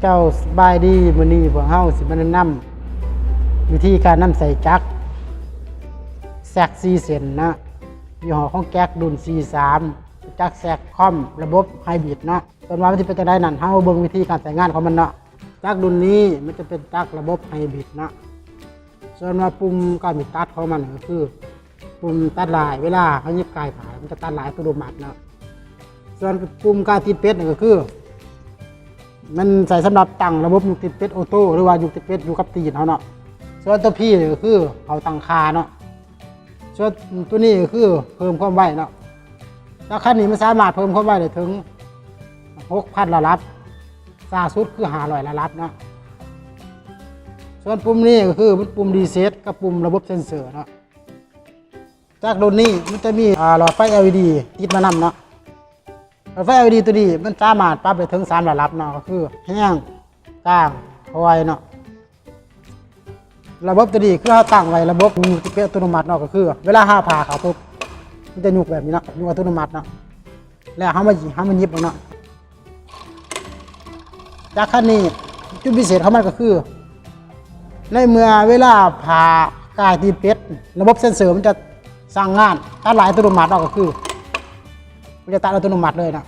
ເຈົ້າສະບາຍດີ, ມື້ນີ້ພວກເຮົາຊິມາແນະນຳວິທີການນຳໃຊ້ຈັກແຊັກສີ່ເສັ້ນເນາະ, ຍີ່ຫໍ້ຂອງແກັກລຸ້ນສີ່ສາມ ເປັນຈັກແຊັກຄອມລະບົບໄຮບຣິດເນາະ. ສ່ວນວ່າມັນຊິເປັນຈັ່ງໃດນັ້ນ ເຮົາເບິ່ງວິທີການໃຊ້ງານຂອງມັນເນາະ. ຈັກລຸ້ນນີ້ມັນຈະເປັນຈັກລະບົບໄຮບຣິດເນາະ. ສ່ວນວ່າປຸ່ມການຕິດຕັດຂອງມັນກໍຄື ປຸ່ມຕັດລາຍ, ເວລາເຮົາຫຍິບກ້າຍຜ້າ ມັນຈະຕັດລາຍອັດຕະໂນມັດເນາະ. ສ່ວນປຸ່ມການຕີນເປັດນີ້ກໍຄື ມັນໃຊ້ສຳລັບຕັ້ງລະບົບຍົກຕີນເປັດໂອໂຕ້ ຫຼືວ່າຍົກຕີນເປັດຢູ່ກັບຕີນເຮົາເນາະ. ສ່ວນຕົວພີນີ້ກໍຄືເຮົາຕັ້ງຄ່າເນາະ. ສ່ວນຕົວນີ້ກໍຄືເພີ່ມຄວາມໄວເນາະ. ຈັກຄັນນີ້ມັນສາມາດເພີ່ມຄວາມໄວໄດ້ເຖິງຫົກພັນລະດັບ, ຊ້າສຸດຄືຫ້າຮ້ອຍລະດັບເນາະ. ສ່ວນປຸ່ມນີ້ກໍຄືມັນປຸ່ມຣີເຊັດກັບປຸ່ມລະບົບເຊັນເຊີເນາະ. ຈັກລຸ້ນນີ້ມັນຈະມີ ອາ ຫຼອດໄຟ ແອລອີດີ ຕິດມານຳເນາະ. ຫຼອດໄຟ ແອລອີດີ ຕົວນີ້ມັນສາມາດປັບໄດ້ເຖິງສາມລະດັບເນາະ, ກໍຄືແຮງ, ກາງ, ຄ່ອຍເນາະ. ລະບົບຕົວນີ້ຄືເຮົາຕັ້ງໄວ້ລະບົບຍົກຕີນເປັດອັດຕະໂນມັດເນາະ, ກໍຄືເວລາເຮົາຜ່າເຂົ້າປຸບ ມັນຈະຍົກແບບນີ້ເນາະ, ຍົກອັດຕະໂນມັດເນາະ. ແລ້ວເຮົາມາ ເຮົາມາຫຍິບເບິ່ງເນາະ. ຈັກຄັນນີ້ຈຸດພິເສດຂອງມັນກໍຄື ໃນເມື່ອເວລາຜ່າກ້າຍຕີນເປັດ ລະບົບເຊັນເຊີມັນຈະສັ່ງງານຕັດລາຍອັດຕະໂນມັດເນາະ, ກໍຄືມັນຈະຕັດອັດຕະໂນມັດເລີຍເນາະ.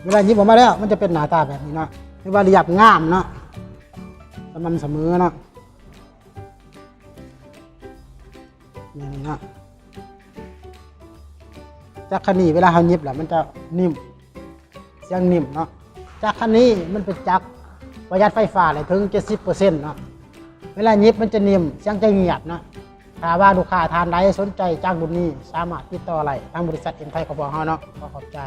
ເວລາຫຍິບອອກມາແລ້ວ ມັນຈະເປັນໜ້າຕາແບບນີ້ເນາະ, ຖືວ່າລຽບງາມເນາະ, ສະໝ່ຳສະເໝີເນາະ. ນີ້ເນາະ, ຈັກຄັນນີ້ເວລາເຮົາຫຍິບແລ້ວມັນຈະນິ້ມ, ສຽງນິ້ມເນາະ. ຈັກຄັນນີ້ມັນເປັນຈັກປະຢັດໄຟຟ້າໄດ້ເຖິງເຈັດສິບເປີເຊັນເນາະ, ເວລາຫຍິບມັນຈະນິ້ມ, ສຽງຈະງຽບເນາະ. ຖ້າວ່າລູກຄ້າທ່ານໃດສົນໃຈຈັກລຸ້ນນີ້ ສາມາດຕິດຕໍ່ໄດ້ທາງບໍລິສັດເອັມໄທຂອງພວກເຮົາເນາະ. ຂໍຂອບໃຈ.